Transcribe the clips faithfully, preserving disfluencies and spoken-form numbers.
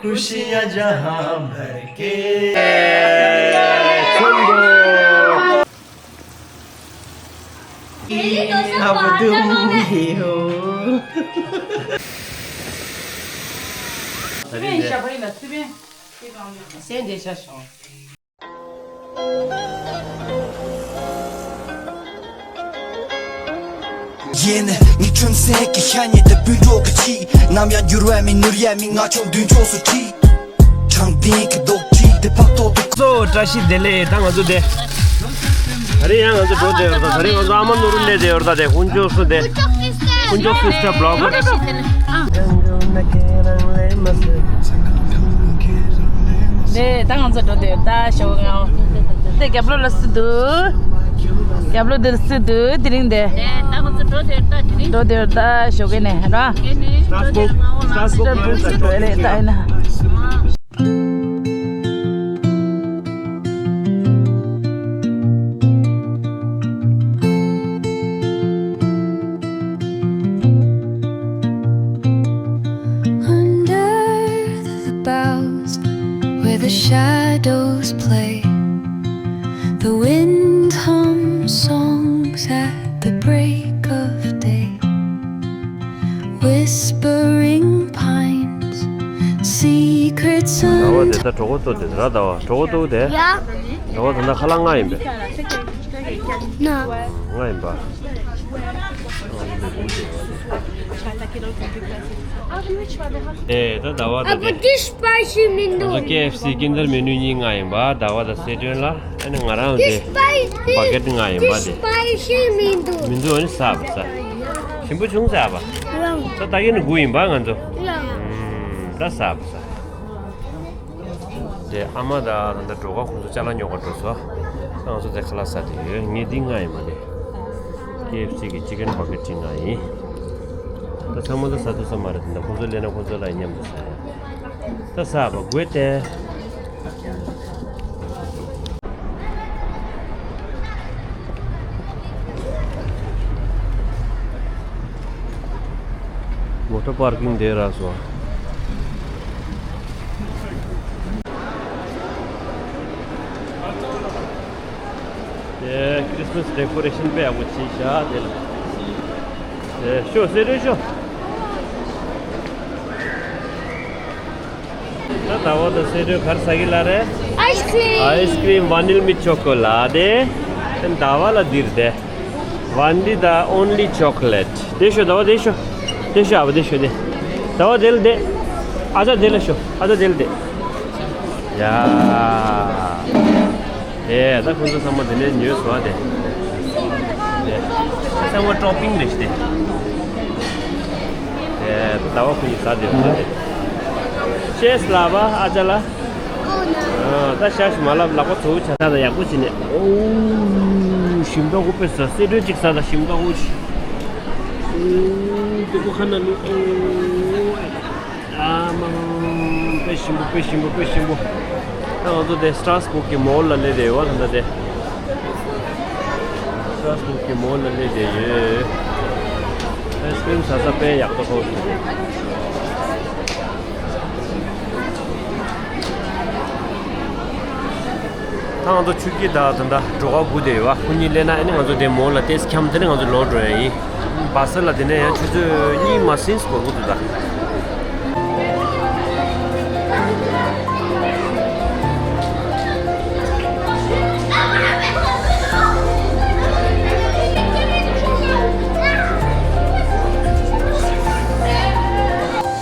खुशियाँ जहाँ भर के। अब तुम ही हो। ཡིན། ངའི་ཁྲིམས་སེང་གི་ཤ་ཉེ་དུ་སྤུན་གྲོགས་ཀྱི་ཆེད། ནམ་ཡང་འགྱུར་བ་མེད་ནོར་ཡ་མེད། ང་ཆུང་དུས་མཆོག་སུ་ཁྲིད། དྲང་བདེན་གྱི་རྡོག་ཁྲེས་དེ་ཕག་ཐོག་ཏུ། གཙོ་བོ་བཀྲ་ཤིས་བདེ་ལེགས། ད་ང་ཚོ་དེ། ད་རེས་ཡང་ང་ཚོ་འགྲོ་བསྡད་ཡོད་རེད། ད་ད་རེས་ང་ཚོ་ཨ་མ་ནོར་བུ་སླེབས་བསྡད་ཡོད་རེད། ད་དེ་དཀོན་མཆོག་གསུམ་དེ། དཀོན་མཆོག་སུ་སི་ཊར་བི་ལོག་གར། ནས་ད་ང་ཚོ་འགྲོ་འདོད་ད་ཞོགས་ང་། དེ་རྒྱབ་ལོགས་ལ་སུ་འདུག་རྒྱབ་ལོགས་འདིར་སུ་འདུག་དེ་རིང་དེ། ནས་ད་ང་ཚོ་འགྲོ་འདོད་ད་དེ་རིང་འགྲོ་འདོད་ད་ཞོགས་ཀས་ནས་ར། ཨེ་ནས་སྟྲ་སྦུག་སྟྲ་སྦུག་ཁོང་ཚོ་འགྲོ་རེད་ད་ཡིན་ན། Under the boughs where the shadows play, the wind hums songs at the break of day. Whispering pines, secrets ཟླ་བ་དེ་ད་གྲོད་ཁོག་ལྟོགས་དེ་ར། ཟླ་བ་གྲོད་ཁོག་ལྟོགས་དེ། ཡ། ཟླ་བ་ད་ལྟ་ཁ་ལག་ལྔ་ཡིན་པས། ན། ལྔ་ཡིན་པ། ཨེ་ད་ཟླ་བ་ད་དེ། ཨ་པོ་ཏི་སི་པའི་སི་མི་འདུག་ང་ཚོ་ཀེ་ཨེཕ་སི་ཀིན་ཌར་མེ་ནུ་གཉིས་ལྔ་ཡིན་པ། ཟླ་བ་ད་སེ་ཏྲོན་ལ། ཨ་ནི་ང་རང་དེ་སི་པའི་སི་བ་གེ་ཊི་ལྔ་ཡིན་པ་དེ། སི་པའི་སི་མི་འདུག་མི་འདུག་ཨ་ནི་ཟ་བ་ཟ། ཞིམ་པོ་བྱུང་ཟ་བ། རང་། ད་ད་གིན་ནི་དགུ་ཡིན་པ་ང་ཚོ། རང་། ཨུམ། ད་ཟ་བ་ཟ། དེ་ཨ་མ་དང་ད་ལྟ་འགྲོ་ཁ་ཁོང་ཚོ་ཅ་ལག་ཉོ་ག་འགྲོ་སོང་། ང་ཚོ་དེ་ཁ་ལག་ཟ་དེ་ཡོད། ངས་འདི་ལྔ་ཡིན་པ་དེ། ཀེ་ཨེཕ་སི་གི་ཅི་ཀེན་བ་གེ་ཊི་ལྔ་ཡིན། ད་ཚང་མ་ད་ཟ་ཐུབ་ས་མ་རེད། ད་ཁོང་ཚོ་སླེབས་ན་ཁོང་ཚོ་ལ་མཉམ་དུ་ཟ་ཡ། ད་ཟ་བ་དགོས་ཏེ། མོ་ཊ་པར་ཀིང་དེ་རག་སོང་། དེ་ཁྲིས་མས་ཌེ་ཀོ་རེ་ཤན་དཔེ་ཡག་པོ་བྱས་ཤག་དེ་ལ། དེ་ཤོ་སེ་རེ་ཤོ། ད་ཟླ་བ་དང་སེ་རེ་གར་ཟ་གི་ལ་རེད། ཨའི་སི་ཀྲིམ། ཨའི་སི་ཀྲིམ་ཝ་ནིལ་མི་ཆོ་ཀོ་ལ་དེ། དེ་ཟླ་བ་ལ་འདིར་དེ། ཝན་ཌི་the only chocolate. དེ་ཤོ་ཟླ་བ་དེ་ཤོ། དེ་ཤོ་ཨ་བ་དེ་ཤོ་དེ། ཟླ་བ་དེ་ལ་དེ། ཨ་ཅག་དེ་ལ་ཤོ། ཨ་ཅག་དེ་ལ་དེ། ཡ། དེ་ད་ཁོང་ཚོ་ཚང་མ་དེ་ནས་ཉོས་སོང་བ་དེ། དེ། ཚང་མ་ཊོ་པིང་རེད་ཤི་དེ། དེ་ད་ཟླ་བ་ཁོ་གཉིས་ཟ་དེ་ཡོད་དེ། ཤེས་ལ་བ་ཨ་ཅག་ལ། ཨ། ད་ཤ་ཞིག་མ་ལབ་ལག་པ་ཚོ་ཆ་ཚ་དང་ཡག་པོ་བྱས་ནས། ཨོ། ཞིམ་དགའ་པོ་དཔེ་ཟ། སེ་ཏྲོན་གཅིག་ཟ་དང་ཞིམ་དགའ་པོ་ཅིག་ཨོ། དེ་ཀོ་ཁ་ན་ནི། ཨོ། ཨ་མ། དཔེ་ཞིམ་པོ་དཔེ་ཞིམ་པོ་དཔེ་ཞིམ་པོ། ད་ང་ཚོ་དེ་སི་ཊྲ་སི་སྦུག་གི་མོལ་ལ་སླེབས་བསྡད་ཡོད་པ། ད་ལྟ་དེ་སི་ཊྲ་སི་སྦུག་གི་མོལ་ལ་སླེབས་བསྡད་ཡོད། ཨའི་སི་ཀྲིམ་ཟ་ས་དཔེ་ཡག་པོ་མཐོང་སོང་། ད་ང་ཚོ་ཆུ་སྐྱིད་དང་ད་ལྟ་འགྲོ་ཁ་སྒུག་བསྡད་ཡོད་པ། ཁོ་གཉིས་སླེབས་ན་ཨ་ནི་ང་ཚོ་དེ་མོལ་ལ་ཏོག་ཙམ་འཁྱམས། དེ་ནས་ང་ཚོ་ལོག་འགྲོ་ཡ་ཡིན། བ་སི་ལ་དེ་ནས་ཡང་ཆུ་ཚོད་གཉིས་མ་ཟིན་འགོར་གི་འདུག་ད།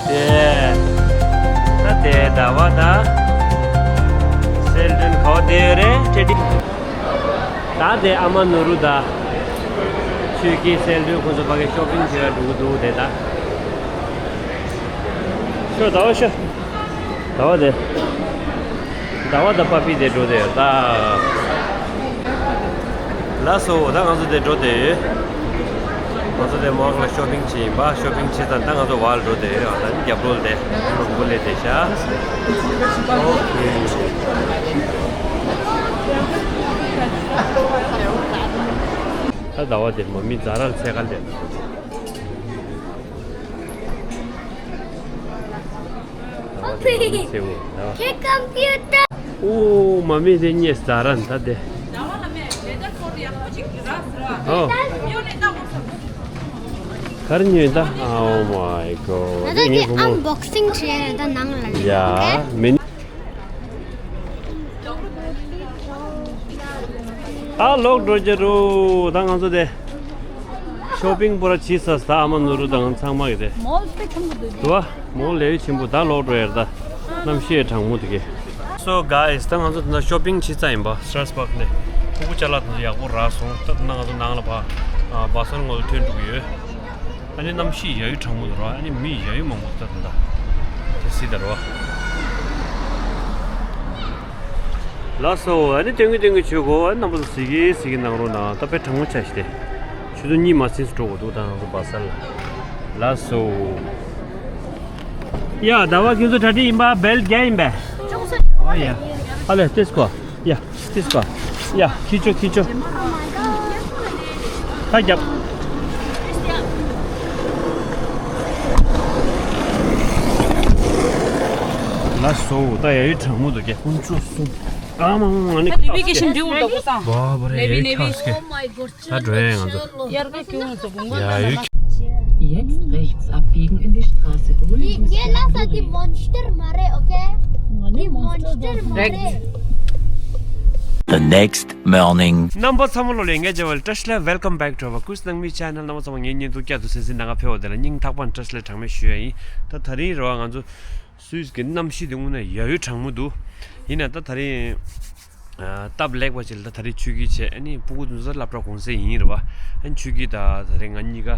དེ། ད་དེ་ཟླ་བ་ད། སེ་ཏྲོན་ག་བ་དེ་རེད་ཁྲེ་ཌི། ད་དེ་ཨ་མ་ནོར་བུ་ད། ཆོས་སྐྱིད་སེ་ཏྲོན་ཁོང་ཚོ་ཕ་གི་ཤོ་པིང་བྱེད་ག་འགྲོ་གི་འདུག་དེ་ད། ཤོ་ཟླ་བ་ཤོ། ཟླ་བ་དེ། ཟླ་བ་དང་པ་པི་དེ་འགྲོ་དེ་ད། ལགས་སོ། ད་ང་ཚོ་དེ་འགྲོ་དེ་ཡོད། ང་ཚོ་དེ་མོག་ལ་ཤོ་པིང་བྱེད་ཡིན་པ། ཤོ་པིང་བྱེད་ཙང་ད་ང་ཚོ་བར་འགྲོ་དེ་ཡོད། ད་ནི་རྒྱབ་ལོགས་དེ་ལུང་པོ་ལས་དེ་ཤ། ཨོ་ཁེ། ད་ཟླ་བ་དེ་མ་མི་ཛ་ར་ལ་ཚད་ག་ལས། ད་ ཁྱེད་ཀམ་པུ་ཊར། ཨོ་མ་མི་དེ་ཉེ་ས་ར་ད་དེ། ཨོ། གར་ཉོས་ད། Oh my god། ད་ད་དེ་ངའི་བུ་མོ། ཨན་བོག་སིང་བྱས་ད་ནང་ལ་ཡ་མི། ཨ་ལོག་འགྲོ་རྒྱུ་རུ་ད་ང་ཚོ་དེ། ཤོ་པིང་པོ་ར་བྱིས་ས་ད་ཨ་མ་ནུ་རུ་དང་ཚང་མ་གི་དེ། མོལ་དཔེ་ཆེན་པོ་འདུག་དུ་བ། མོལ་ལས་ཆེན་པོ་ད་ལོག་འགྲོ་ཡར་ད། གནམ་གཤིས་གྲང་མོ་འདུག་གི། So guys། ད་ང་ཚོ་ད་ཤོ་པིང་བྱས་ཚར་ཡིན་པ། སི་ཊར་སི་པག་ནས་ཕྲུ་གུ་ཅ་ལག་དེ་ཚོ་ཡག་པོ་རག་སོང་། ད་ད་ང་ཚོ་ནང་ལ་ཕ་བ་སར་ངོ་ལ་ཐོན་འགྲོ་གི་ཡོད། ཨ་ནི་གནམ་གཤིས་ཡ་ཡུ་གྲང་མོ་འདུག་ར། ཨ་ནི་མི་ཡ་ཡུ་མང་པོ་ད་ད་ད་དེ་སྲིད་ད་ར་བ། ལགས་སོ། ཨ་ནི་སྟོན་གི་སྟོན་གི་བྱོས་གོ། ཨ་ནི་རྣམ་པ་ཚོ་གཟིགས་གི་གཟིགས་གི་གནང་རོགས་གནང་། ད་དཔེ་གྲང་མོ་ཆགས་ཤི་དེ། ཆུ་ཚོད་གཉིས་མ་ཟིན་སུ་འགྲོ་དགོས་འདུག་ད་ང་ཚོ་བ་སར་ལ། ལགས་སོ། ཡ་ཟླ་བ་ཁྱེད་ཚོ་གྲ་སྒྲིག་ཡིན་པ། བེལ་རྒྱག་ཡིན་པས། ཨོ་ཡ། ཨ་ལེ་ཏིས་ཀོ། ཡ་ཏིས་ཀོ། ཡ་ཁྱི་ཆོ་ཁྱི་ཆོ། ཁ་རྒྱབ། ལགས་སོ། ད་ཡ་ཡུ་གྲང་མོ་འདུག་གས། དཀོན་མཆོག་གསུམ། ཨ་མ་མ་མ་ནི་ད་ལི་བི་ཀེ་ཤན་འབྲི་འུར་ད་གོ་སང་། བ་བ་རེ་ཡ་ཡུ་ཁ་སྐད། ད་འགྲོ་ཡ་ང་ཚོ། དབྱར་ཁ་སྐྱོ་ངོ་ཚོ་གུང་པ་ཡ་ཡུ། Jetzt rechts abbiegen in die Straße Grünwiesen། ངས་ལ་ས་དེ་མོན་སི་ཊར་མ་རེད། ཨོ་ཀེ། དེ་མོན་སི་ཊར་མ་རེད། The next morning. རྣམ་པ་ཚང་མ་ལོ་ལེ་ངས་ཇེ་ཝལ་བཀྲ་ཤིས་བདེ་ལེགས། Welcome back to our Kush Nangmi channel། རྣམ་པ་ཚང་མ་ངའི་བརྙན་ཐུང་བསྐྱར་དུ་གསན་གཟིགས་གནང་ག་ཕེབས་པ་དེ་ལ་སྙིང་ཐག་པ་ནས་བཀྲ་ཤིས་བདེ་ལེགས་གྲངས་མེད་ཞུ་ཡ་ཡིན། ད་ད་རིང་རེད་བ། ང་ཚོ་སུད་སི་གི་གནམ་གཤིས་དེ་དངོས་གནས་ཡ་ཡུ་གྲང་མོ་འདུག་ཡིན་ན་ད་ད་རིང་ཨ་སྟབས་ལེགས་པ་ཅིག་ལ་ད་ད་རིང་ཆོས་སྐྱིད་བྱས། ཨ་ནི་ཕྲུ་གུ་དེ་ཚོ་སློབ་གྲྭ་གུང་སེང་ཡིན་རེད་བ། ཨ་ནི་ཆོས་སྐྱིད་དང་ད་རིང་ང་གཉིས་ཀ་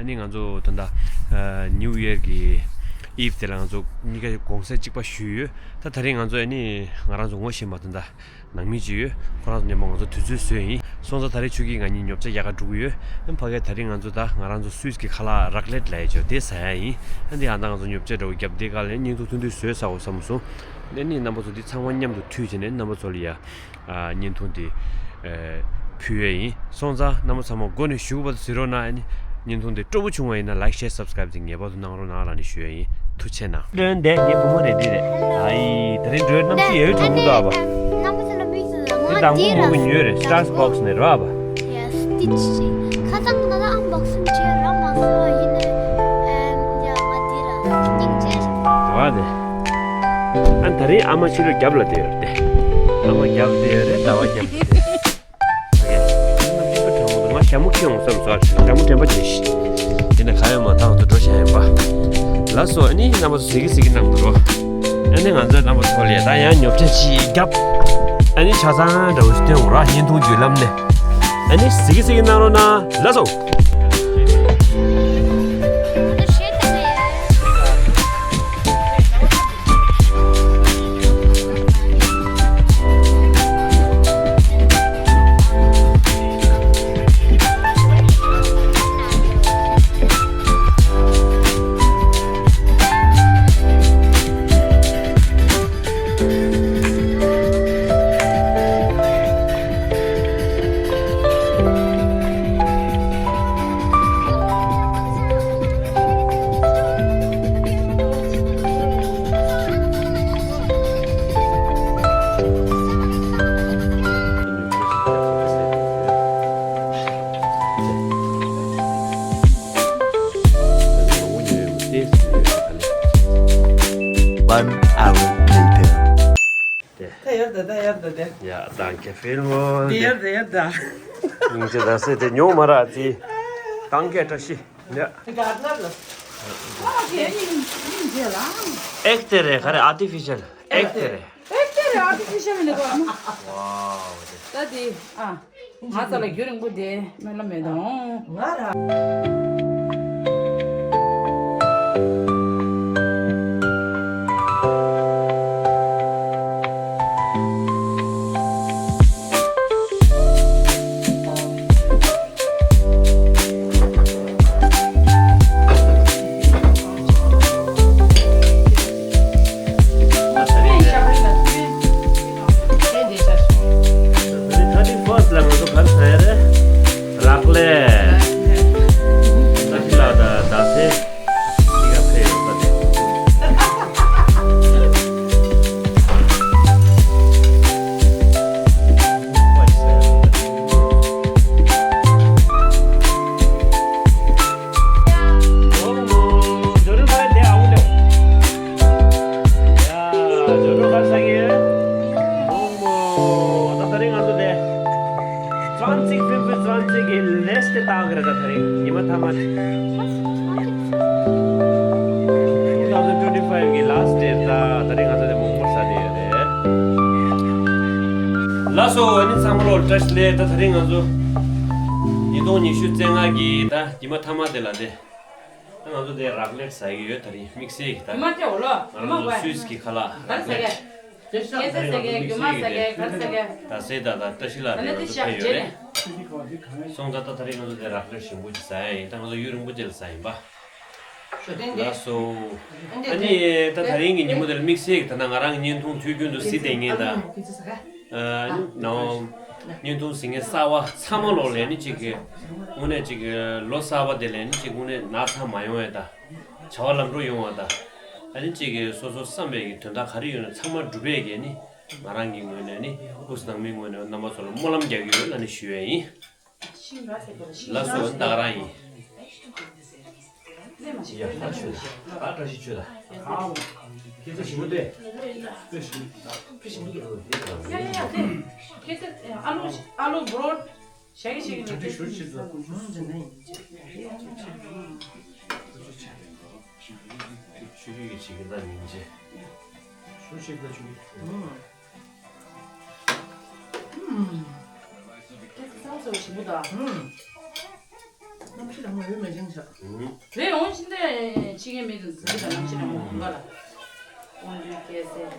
ཨ་ནི་ང་ཚོ་ད་ད་ཨ་ནིའུ་ཡར་གི་ཨིབ་དེ་ལ་ང་ཚོ་གཉིས་ཀ་གུང་སེང་གཅིག་པ་ཞུས་ཡོད། ད་ད་རིང་ང་ཚོ་ཨ་ནི་ང་རང་ཚོ་ངོ་ཤེས་པ་ད་ད་ནང་མི་ཅིག་ཡོད། ཁོ་རང་ཚོ་མཉམ་པོ་ང་ཚོ་དུས་ཚོད་བཟོས་ཡིན། སོང་ཙང་ད་རེས་ཆོས་སྐྱིད་ང་གཉིས་ཉོ་ཆ་རྒྱག་ག་འགྲོ་གི་ཡོད། ཨ་ཕ་གིར་ད་རིང་ང་ཚོ་ད་ང་རང་ཚོ་སུད་སི་གི་ཁ་ལག་རག་ལེད་ལབ་ཡ་ཅིག་ཡོད། དེ་ཟ་ཡ་ཡིན། ཨ་འདི་ཡང་ད་ང་ཚོ་ཉོ་ཆ་འདྲ་བོ་བརྒྱབ། དེ་ག་ལ་བརྙན་ཐུང་ཐུང་ཐུང་བཟོས་ཚར་དགོས་བསམ་སོང་། ཨ་ནི་རྣམ་པ་ཚོ་འདི་ཚང་མ་མཉམ་དུ་མཐུད་བྱས་ནས་རྣམ་པ་ཚོ་ལ་ཡ་ཨ་བརྙན་ཐུང་འདི་ཨ་ཕུལ་ཡ་ཡིན། སོང་ཙང་རྣམ་པ་ཚང་མ་མགོ་ནས་གཞུག་གུ་བར་དུ་གཟིགས་རོགས་གནང་། ཨ་ནི་བརྙན་ཐུང་འདི་སྤྲོ་པོ་བྱུང་བ་ཡིན་ན་ལའིཀ་ཤེར་སབ་སི་ཀ་རེབ་འདི་ངེས་པར་དུ་གནང་རོགས་གནང་རང་ནས་ཞུ་ཡ་ཡིན། ཐུགས་རྗེ་གནང་། འདོན་དེ་ངའི་བུ་མོ་རེད། འདི་རེད། ཨའི་ད་རིང་འགྲོའི་གནམ་གཤིས་ཡ་ཡུ་གྲང་མོ་འདུག་ཨ་ཕ། རྣམ་པ་ཚོ་ལ་མིག་ཙམ། འདི་དང་པོ་ངོ་གི་ཉོས་རེད། སི་ཊར་སི་པག་སི་ནས་རེད་ཨ་ཕ། ཡ་སི་ཊིཆ་ཅིག་ཁ་སང་ང་ལ་ཨན་བོག་སིང་བྱས་རག་མ་སོང་། ཡིན་ནའི་ཨེམ་ཡ་ང་འདི་ར་སྙིང་རྗེ། རེད་བ་དེ། ཨ་ད་རིང་ཨ་མ་ཕྱི་ལོགས་རྒྱབ་ལ་བསྡད་ཡོད་རེད་དེ། ཨ་མ་རྒྱབ་བསྡད་ཡོད་རེད། ཟླ་བ་རྒྱབ་བསྡད་ཡོད་རེད། ང་ཞྭ་མོ་ཁྱེར་འོང་བསམ་སོང་། ཞྭ་མོ་དྲན་པ་བརྗེད་ཤག་ཡིན་ན་ག་ཡོད་མ་ཐག་ཏུ་འགྲོ་བྱ་ཡིན་པ། ལགས་སོ། ཨ་ནི་རྣམ་པ་ཚོ་གཟིགས་གི་གཟིགས་གི་གནང་འདུག་རོ། ཨ་ནི་ང་ཚོའི་རྣམ་པ་ཚོ་ལ་ད་ཡང་ཉོ་ཆ་ཅིག་བརྒྱབ། ཨ་ནི་ཆ་ཚང་འདྲ་བོ་ཞིག་སྟོན་འོང་ར། བརྙན་ཐུང་བརྒྱུད་ལམ་ནས། ཨ་ནི་གཟིགས་གི་གཟིགས་གི་གནང་རོགས་གནང་། ལགས་སོ། One hour later. ད་ཡར་ད་ད་ཡར་ད་ད། ཡ་ད་གེ་ཕིལ་མོ། དེ་ཡར་ད་ཡར་ད། སྙིང་རྗེ་ད་སེ་དེ་ཉོ་མ་ར་ཙི། ད་གེ་བཀྲ་ཤིས། ཡ། ག་ན་ལ། ཨ་གེ་སྙིང་རྗེ་ལ། ཨེག་ཏེ་རེད། ག་རེ་ཨར་ཊི་ཕི་ཤལ་ཨེག་ཏེ་རེད། ཨེག་ཏེ་རེད། ཨར་ཊི་ཕི་ཤལ་མིན་ནི་གོ་ཨ་མ། ཝའོ། ད་དེ་ཨ། ང་ས་ལ་རྒྱུན་རིང་པོ་དེ་སྨོན་ལམ་མེད་དང་། ང་ར། ཐར་ཊི་ཕར་སི་ཊི་ལ་ང་ཚོ་ག་རེ་ཟ་ཡ་རེད། རག་ལས། ད་ ཏག་རེད། ད་དེ་རིང་ཉི་མ་མཐའ་མ། two thousand twenty five གི་last day ད་དེ་རིང་ང་ཚོ་དེ་མོག་མོག་ཟ་བསྡད་ཡོད་རེད། ལགས་སོ། ཨ་ནི་ཚང་མ་ལོ་བཀྲ་ཤིས་བདེ་ལེགས། ད་དེ་རིང་ང་ཚོ་ཉིས་སྟོང་ཉི་ཤུ་རྩ་ལྔ་གི་ད་ཉི་མ་མཐའ་མ་དེ་ལ་དེ། ད་ང་ཚོ་དེ་རག་ལས་ཟ་གི་ཡོད། དེ་རིང་དམིགས་བསལ་གྱི་ད་ཡུ་མ་ཏེ་འོ་ལོ། ང་རང་ཚོ་སུད་སི་གི་ཁ་ལག་རག་ལས། ག་རེ་ཟ་གི། ཁེ་སེ་ཟ་གི། རྒྱུ་མ་ཟ་གི། ག་རེ་ཟ་གི། ད་སེ་ད་ད་བཀྲ་ཤིས་ལགས་དེ་ང་ཚོ་ཕེབས་ཡོད་རེད། སོང་ཙང་ད་ད་རིང་ང་ཚོ་དེ་རག་ལས་ཞིམ་པོ་ཅིག་ཟ་ཡ་ཡིན། ད་ང་ཚོ་ཡུན་རིང་པོ་ཅིག་ལ་ཟ་ཡིན་པ། ཞོ་སྟོན་ཏེ། ལགས་སོ། ཨ་ནི་ད་ད་རིང་གི་ཉིན་མོ་དེ་ལ་དམིགས་བསལ་གྱི་ད་ན་ང་རང་གི་བརྙན་ཐུང་དུས་རྒྱུན་དུ་གཟིགས་བསྡད་མཁན་དང་། ཨ་ནི་ནའོ། བརྙན་ཐུང་གཟིགས་མཁན་གསར་བ་ཚང་མ་ལོ་ལ་ནི་གཅིག་གི་དངོས་གནས་གཅིག་གི་ལོ་གསར་བ་དེ་ལ་ནི་གཅིག་དངོས་གནས་ན་ཚ་མ་ཡོང་བ་དང་། བྱ་བ་ལམ་འགྲོ་ཡོང་བ་དང་། ཨ་ནི་གཅིག་གི་སོ་སོ་བསམ་པའི་གི་དོན་དག་ག་རེ་ཡོད་ན་ཚང་མ་འགྲུབ་པའི་གི་ནི་ང་རང་གི་ངོས་ནས་ནི་སྐུ་གཟུགས་ནང་མིའི་ངོས་ནས་རྣམ་པ་ཚོ་ལ་སྨོན་ལམ་རྒྱག་གི་ཡོད་ལ་ནི་ཞུ་ཡ་ཡིན། ལགས་སོ། ད་ག་རང་ཡིན། ཡ་ཧ་ཆོས་ད། ཨ་བཀྲ་ཤིས་ཆོས་ད། ཁྱེད་ཚོ་ཞིམ་པོ་སྟེ། ཡ་ཡ་ཡ་སྟེ། ཁྱེད་ཚོ་ཨ་ལུ་ཨ་ལུ་བོ་རོ་ཞག་གི་ཞིག་ནས་ཁྱེད་ཚོ་ཞུ་ཆེད་དུ་ཀུན་སློང་འདི་ནས་ཡིན། ཆུ་ཁྱུད་ཀྱི་བྱེད་ཀྱི་ད་ཉིན་བྱེད། ཞུ་ཆེད་ད་ཆུ་ཁྱུད། ཁྱེད་ཚོ་ཞིམ་པོ་ད། གནམ་གཤིས་རང་མ་འོས་མེད་ཅིང་ཆགས། རེད། འོང་ཕྱིན་ཏེ་ཕྱི་རྒྱལ་མི་དང་འཛིན་གྱི་དང་གནམ་གཤིས་རང་མ་འོང་ག་ལ། འོང་དུས་སྐད་ཟེར།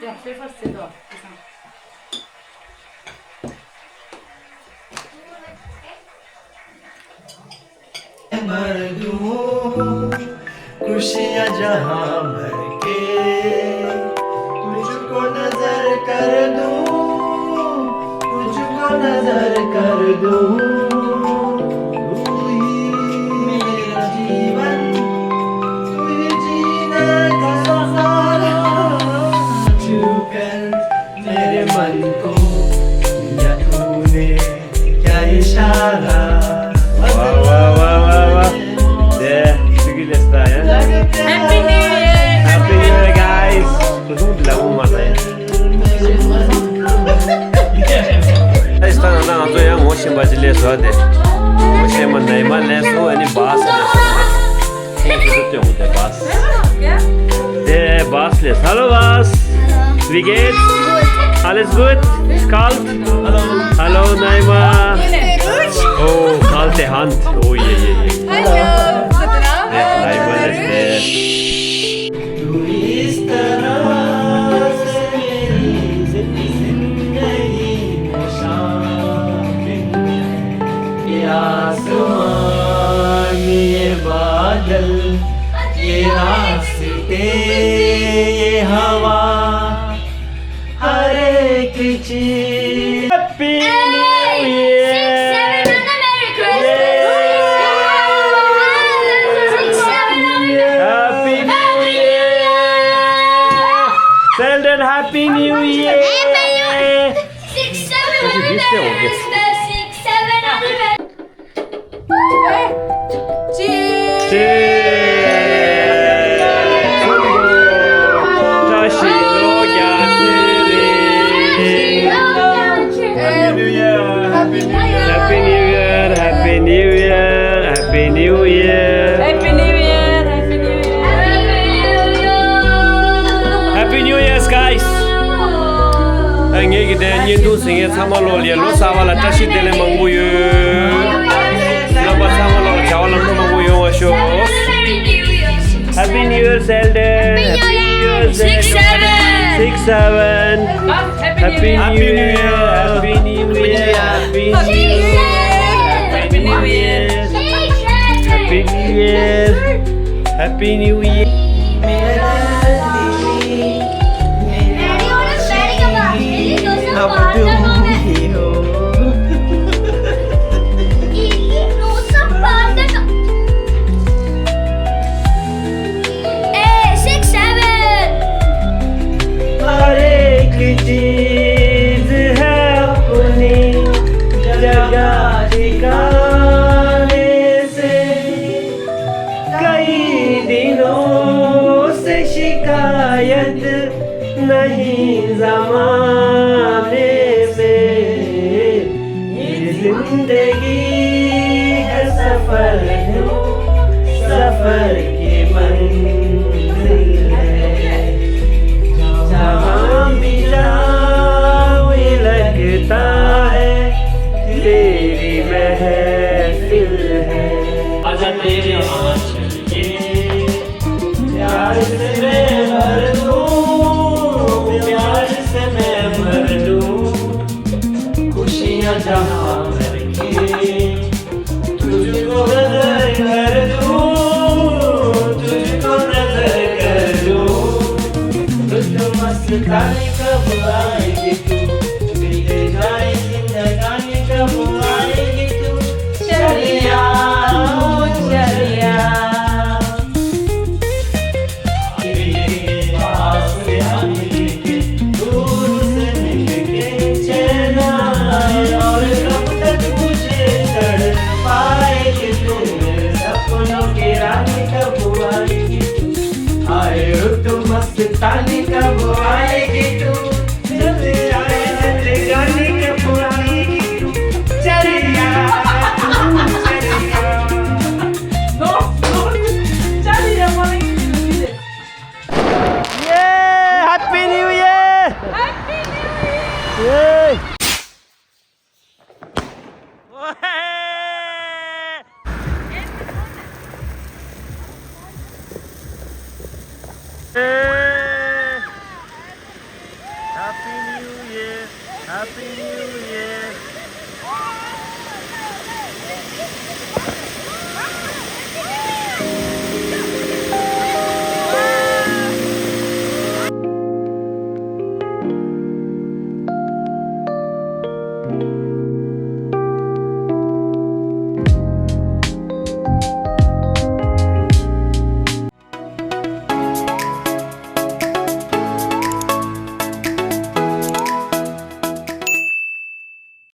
ཡ་ཕེ་ཕར་ཟེར་དོ་ཁ་སང་། खुशियाँ जहाँ भर के तुझको नजर कर दूँ, तुझको नजर कर दूँ। तू ही मेरा जीवन, तू ही जीने का सहारा। छू कर मेरे मन को किया तूने क्या इशारा। वाह, वाह, वाह, वाह, वाह। दे, सुखी लेस्ता है। Happy New Year! Happy New Year, guys. कुसुम दिलाऊं माता है। Guys, ད་ང་ཚོ་ཡང་ངོ་ཤེས་པ་ཅིག་སླེབས་སོང་། དེ་ངོ་ཤེས་མ་ནས་མ་སླེབས་སོང་། ཨ་ནི་བཱས་སླེབས་སོང་། ཁོང་ཚོ་ཚོ་སྟོན་དགོས་ཏེ་བཱས། དེ་བཱས་ལས། Hello, boss. Wie geht's? Alles gut? Ist kalt? Hallo, Naima. Oh, kalte Hand. Oh, je, je, je. Hallo. Ja, Naima ist, äh, तू इस तरह से मेरी जिंदगी में शामिल है। ये आसमान, ये बादल, ये रास्ते, ये हवा, हर एक चीज। Happy New Year! Six seven and a Merry Christmas! Six seven and a Merry Christmas! Happy New Year! Sheldon, Happy New Year! Six seven and a Merry Christmas! Six seven and a Merry Cheers! Cheers! བཀྲ་ཤིས་ལོ་བརྒྱ་ཚེ་རིང་། Happy New Year! Happy New Year! Happy New Year! Happy New Year! Happy New Year! Happy New Year! Happy New Year! Happy New Year, guys! ཨ་ངེད་ཀྱི་དེ་བརྙན་ཐུང་གཟིགས་མཁན་ཚང་མ་ལོ་ལ་ལོ་གསར་པ་ལ་བཀྲ་ཤིས་བདེ་ལེགས་མང་པོ་ཡོད། རྣམ་པ་ཚང་མ་ལོ་ལ་བྱ་བ་ལམ་འགྲོ་མང་པོ་ཡོང་བ་ཤོག Happy New Year, Sheldon. Happy New Year, Sheldon. Happy New Year. Six seven. Six seven. Happy New Year. Happy New Year. Happy New Year. Happy New Year. Happy New Year. Happy New Year. Happy New Year. मेरा दिल, मेरा दिल, अब तुम ही हो। ए, six seven। हर एक चीज है अपनी जगह ठिकाने से। कई दिनों से शिकायत नहीं जमाने से। ये जिंदगी ताने कब आएगी तू? बीते जाए जिंदगानी, कब आएगी तू? चलिया, ओ चलिया। पास से मिलके, दूर से मिलके, चैन आए। और कब तक मुझे तड़पाएगी तू? मेरे सपनों की रानी, कब आएगी तू? हाय रुत मस्तानी, कब आएगी तू?